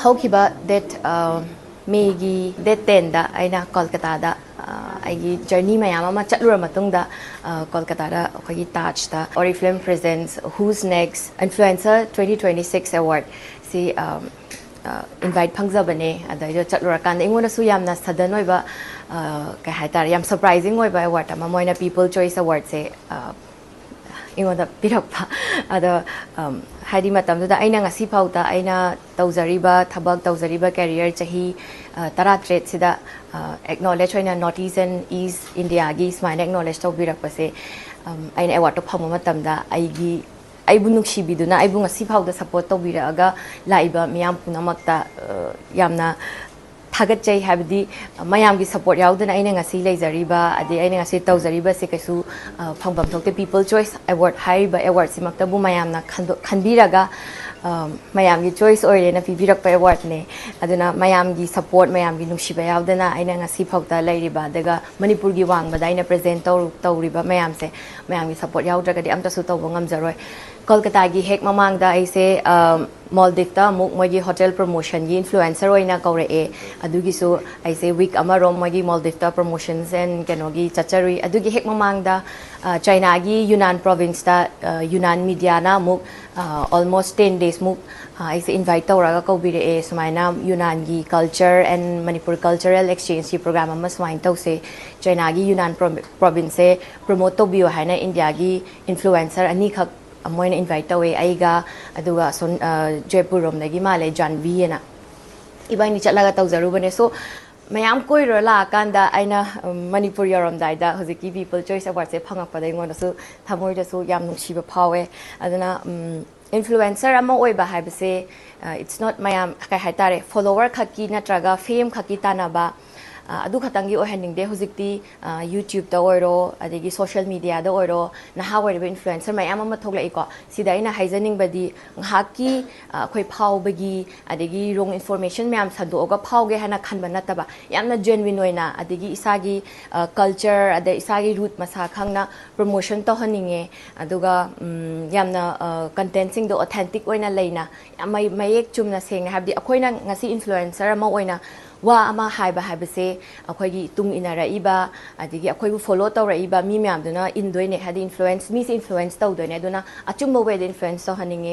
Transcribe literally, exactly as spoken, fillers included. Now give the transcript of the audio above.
ꯍꯧꯈꯤꯕ ꯗꯦꯠ ꯃꯦꯒꯤ ꯗꯦꯠ ꯇꯦꯟꯗ ꯑꯩꯅ ꯀꯣꯜꯀꯇꯥꯗ ꯑꯩꯒꯤ ꯖꯔꯅꯤ ꯃꯌꯥꯝ ꯑꯃ ꯆꯠꯂꯨꯔ ꯃꯇꯨꯡꯗ ꯀꯣꯜꯀꯇꯥꯗ ꯑꯩꯈꯣꯏꯒꯤ ꯇꯥꯖꯇ Oriflame presents Who's Next Influencer twenty twenty-six award ꯁꯤ ꯏꯟꯚꯥꯏꯠ ꯐꯪꯖꯕꯅꯦ꯫ ꯑꯗꯩꯗ ꯆꯠꯂꯨꯔꯀꯥꯟꯗ ꯑꯩꯉꯣꯟꯗꯁꯨ ꯌꯥꯝꯅ ꯁꯗꯟ ꯑꯣꯏꯕ ꯀꯩ ꯍꯥꯏꯇꯥꯔꯦ, ꯌꯥꯝ ꯁꯔꯄ꯭ꯔꯥꯏꯖꯤꯡ ꯑꯣꯏꯕ ꯑꯦꯋꯥꯔꯗ ꯑꯃ ꯃꯣꯏꯅ People Choice Awardꯁꯦ ꯑꯩꯉꯣꯟꯗ ꯄꯤꯔꯛꯄ꯫ ꯑꯗꯣ ꯍꯥꯏꯗꯤ ꯃꯇꯝꯗꯨꯗ ꯑꯩꯅ ꯉꯁꯤ ꯐꯥꯎꯗ ꯑꯩꯅ ꯇꯧꯖꯔꯤꯕ ꯊꯕꯛ, ꯇꯧꯖꯔꯤꯕ ꯀꯦꯔꯤꯌꯔ ꯆꯍꯤ ꯇꯔꯥꯇꯔꯦꯠꯁꯤꯗ ꯑꯦꯛꯅꯣꯂꯦꯖ ꯑꯣꯏꯅ North East and East Indiaꯒꯤ ꯁꯨꯃꯥꯏꯅ ꯑꯦꯛꯅꯣꯂꯦꯖ ꯇꯧꯕꯤꯔꯛꯄꯁꯦ, ꯑꯩꯅ ꯑꯦꯋꯥꯔꯗꯇꯣ ꯐꯪꯕ ꯃꯇꯝꯗ ꯑꯩꯒꯤ ꯑꯩꯕꯨ ꯅꯨꯡꯁꯤꯕꯤꯗꯨꯅ ꯑꯩꯕꯨ ꯉꯁꯤ ꯐꯥꯎꯗ ꯁꯞꯄꯣꯔꯠ ꯇꯧꯕꯤꯔꯛꯑꯒ ꯂꯥꯛꯏꯕ ꯃꯤꯌꯥꯝ ꯄꯨꯝꯅꯃꯛꯇ ꯌꯥꯝꯅ ꯊꯥꯒꯠꯆꯩ꯫ ꯍꯥꯏꯕꯗꯤ ꯃꯌꯥꯝꯒꯤ ꯁꯞꯄꯣꯔꯠ ꯌꯥꯎꯗꯅ ꯑꯩꯅ ꯉꯁꯤ ꯂꯩꯖꯔꯤꯕ, ꯑꯗꯩ ꯑꯩꯅ ꯉꯁꯤ ꯇꯧꯖꯔꯤꯕꯁꯦ ꯀꯩꯁꯨ ꯐꯪꯐꯝ ꯊꯣꯛꯇꯦ꯫ People Choice Award ꯍꯥꯏꯔꯤꯕ ꯑꯦꯋꯥꯔꯗꯁꯤꯃꯛꯇꯕꯨ ꯃꯌꯥꯝꯅ ꯈꯟꯗꯣ-, ꯈꯟꯕꯤꯔꯒ ꯃꯌꯥꯝꯒꯤ ꯆꯣꯏꯁ ꯑꯣꯏꯔꯦꯅ ꯄꯤꯕꯤꯔꯛꯄ ꯑꯦꯋꯥꯔꯗꯅꯦ꯫ ꯑꯗꯨꯅ ꯃꯌꯥꯝꯒꯤ ꯁꯞꯄꯣꯔꯠ, ꯃꯌꯥꯝꯒꯤ ꯅꯨꯡꯁꯤꯕ ꯌꯥꯎꯗꯅ ꯑꯩꯅ ꯉꯁꯤ ꯐꯥꯎꯗ ꯂꯩꯔꯤꯕ, ꯑꯗꯨꯒ ꯃꯅꯤꯄꯨꯔꯒꯤ ꯋꯥꯡꯃꯗ ꯑꯩꯅ ꯄ꯭ꯔꯖꯦꯟ ꯇꯧꯔꯨ-, ꯇꯧꯔꯤꯕ ꯃꯌꯥꯝꯁꯦ ꯃꯌꯥꯝꯒꯤ ꯁꯞꯄꯣꯔꯠ ꯌꯥꯎꯗ꯭ꯔꯒꯗꯤ ꯑꯝꯇꯁꯨ ꯇꯧꯕ ꯉꯝꯖꯔꯣꯏ꯫ ꯀꯣꯜꯀꯇꯥꯒꯤ ꯍꯦꯛ ꯃꯃꯥꯡꯗ ꯑꯩꯁꯦ ꯃꯣꯜꯗꯤꯞꯇ ꯑꯃꯨꯛ ꯃꯣꯏꯒꯤ ꯍꯣꯇꯦꯜ ꯄ꯭ꯔꯃꯣꯁꯟꯒꯤ ꯏꯟꯐ꯭ꯂꯨꯑꯦꯟꯁꯔ ꯑꯣꯏꯅ ꯀꯧꯔꯛꯑꯦ꯫ ꯑꯗꯨꯒꯤꯁꯨ ꯑꯩꯁꯦ ꯋꯤꯛ ꯑꯃꯔꯣꯝ ꯃꯣꯏꯒꯤ ꯃꯣꯜꯗꯤꯞꯇ ꯄ꯭ꯔꯃꯣꯁꯟꯁ ꯑꯦꯟ ꯀꯩꯅꯣꯒꯤ ꯆꯠꯆꯔꯨꯏ꯫ ꯑꯗꯨꯒꯤ ꯍꯦꯛ ꯃꯃꯥꯡꯗ ꯆꯥꯏꯅꯥꯒꯤ ꯌꯨꯅꯥꯟ ꯄ꯭ꯔꯣꯚꯤꯟꯁꯇ ꯌꯨꯅꯥꯟ ꯃꯤꯗꯤꯌꯥꯅ ꯑꯃꯨꯛ ꯑꯣꯜꯃꯣꯁ ꯇꯦꯟ ꯗꯦꯖꯃꯨꯛ ꯑꯩꯁꯦ ꯏꯟꯚꯥꯏꯠ ꯇꯧꯔꯒ ꯀꯧꯕꯤꯔꯛꯑꯦ꯫ ꯁꯨꯃꯥꯏꯅ ꯌꯨꯅꯥꯟꯒꯤ ꯀꯜꯆꯔ ꯑꯦꯟ ꯃꯅꯤꯄꯨꯔ ꯀꯜꯆꯔꯦꯜ ꯑꯦꯛꯁꯆꯦꯟꯖꯀꯤ ꯄ꯭ꯔꯣꯒ꯭ꯔꯥꯝ ꯑꯃ ꯁꯨꯃꯥꯏꯅ ꯇꯧꯁꯦ, ꯆꯥꯏꯅꯥꯒꯤ ꯌꯨꯅꯥꯟ ꯄ꯭ꯔꯣꯚꯤꯟꯁꯁꯦ ꯄ꯭ꯔꯣꯃꯣꯠ ꯇꯧꯕꯤꯌꯣ ꯍꯥꯏꯅ ꯏꯟꯗꯤꯌꯥꯒꯤ ꯏꯟꯐ꯭ꯂꯨꯑꯦꯟꯁꯔ ꯑꯅꯤꯈꯛ ꯃꯣꯏꯅ ꯏꯟꯚꯥꯏꯠ ꯇꯧꯋꯦ, ꯑꯩꯒ ꯑꯗꯨꯒ ꯑꯁꯣꯝ ꯖꯣꯏꯄꯨꯔ ꯔꯣꯝꯗꯒꯤ ꯃꯥꯜꯂꯦ, ꯖꯥꯟꯚꯤ ꯑꯅ꯫ ꯏꯕꯥꯅꯤ ꯆꯠꯂꯒ ꯇꯧꯖꯔꯨꯕꯅꯦ꯫ ꯁꯣ ꯃꯌꯥꯝ ꯀꯣꯏꯔꯨꯔ ꯂꯥꯛꯑꯀꯥꯟꯗ ꯑꯩꯅ ꯃꯅꯤꯄꯨꯔ ꯌꯧꯔꯝꯗꯥꯏꯗ ꯍꯧꯖꯤꯛꯀꯤ People Choice Awardꯁꯦ ꯐꯪꯉꯛꯄꯗ ꯑꯩꯉꯣꯟꯗꯁꯨ ꯊꯃꯣꯏꯗꯁꯨ ꯌꯥꯝ ꯅꯨꯡꯁꯤꯕ ꯐꯥꯎꯋꯦ꯫ ꯑꯗꯨꯅ ꯏꯟꯐ꯭ꯂꯨꯑꯦꯟꯁꯔ ꯑꯃ ꯑꯣꯏꯕ ꯍꯥꯏꯕꯁꯦ, it's not ꯃꯌꯥꯝ ꯀꯩ ꯍꯥꯏꯇꯥꯔꯦ, ꯐꯣꯂꯣꯋꯔ ꯈꯛꯀꯤ ꯅꯠꯇ꯭ꯔꯒ ꯐꯦꯝ ꯈꯛꯀꯤ ꯇꯥꯟꯅꯕ, ꯑ, ꯑꯗꯨ ꯈꯛꯇꯪꯒꯤ ꯑꯣꯏꯍꯟꯅꯤꯡꯗꯦ꯫ ꯍꯧꯖꯤꯛꯇꯤ, ꯑ, YouTube-ꯇ ꯑꯣꯏꯔꯣ, ꯑꯗꯒꯤ social media-ꯗ ꯑꯣꯏꯔꯣ, ꯅꯍꯥ ꯑꯣꯏꯔꯤꯕ influencer ꯃꯌꯥꯝ ꯑꯃ ꯊꯣꯛꯂꯛꯏꯀꯣ꯫ ꯁꯤꯗ ꯑꯩꯅ ꯍꯥꯏꯖꯅꯤꯡꯕꯗꯤ, ꯉꯥꯏꯍꯥꯛꯀꯤ, ꯑ, ꯑꯩꯈꯣꯏ ꯐꯥꯎꯕꯒꯤ, ꯑꯗꯒꯤ wrong information ꯃꯌꯥꯝ ꯁꯟꯗꯣꯛꯑꯒ ꯐꯥꯎꯒꯦ ꯍꯥꯏꯅ ꯈꯟꯕ ꯅꯠꯇꯕ, ꯌꯥꯝꯅ genuine ꯑꯣꯏꯅ, ꯑꯗꯒꯤ ꯏꯁꯥꯒꯤ, ꯑ, culture, ꯑꯗꯩ ꯏꯁꯥꯒꯤ root ꯃꯁꯥ ꯈꯪꯅ promotion ꯇꯧꯍꯟꯅꯤꯡꯉꯦ꯫ ꯑꯗꯨꯒ, ꯎꯝ, ꯌꯥꯝꯅ, ꯑ, content-ꯁꯤꯡꯗꯣ authentic ꯑꯣꯏꯅ ꯂꯩꯅ, ꯌꯥꯝ ꯃꯩ-, ꯃꯌꯦꯛ ꯆꯨꯝꯅ ꯁꯦꯡꯅ, ꯍꯥꯏꯕꯗꯤ ꯑꯩꯈꯣꯏꯅ ꯉꯁꯤ influencer ꯑꯃ ꯑꯣꯏꯅ ꯋꯥ ꯑꯃ ꯍꯥꯏꯕ ꯍꯥꯏꯕꯁꯦ, ꯑꯩꯈꯣꯏꯒꯤ ꯇꯨꯡ ꯏꯟꯅꯔꯛꯏꯕ, ꯑꯗꯒꯤ ꯑꯩꯈꯣꯏꯕꯨ follow ꯇꯧꯔꯛꯏꯕ ꯃꯤ ꯃꯌꯥꯝꯗꯨꯅ ꯏꯟꯗꯣꯏꯅꯦ, ꯍꯥꯏꯗꯤ influence, ꯃꯤꯁꯦ influence ꯇꯧꯗꯣꯏꯅꯦ꯫ ꯑꯗꯨꯅ ꯑꯆꯨꯝꯕ way-ꯗ influence ꯇꯧꯍꯟꯅꯤꯡꯉꯦ꯫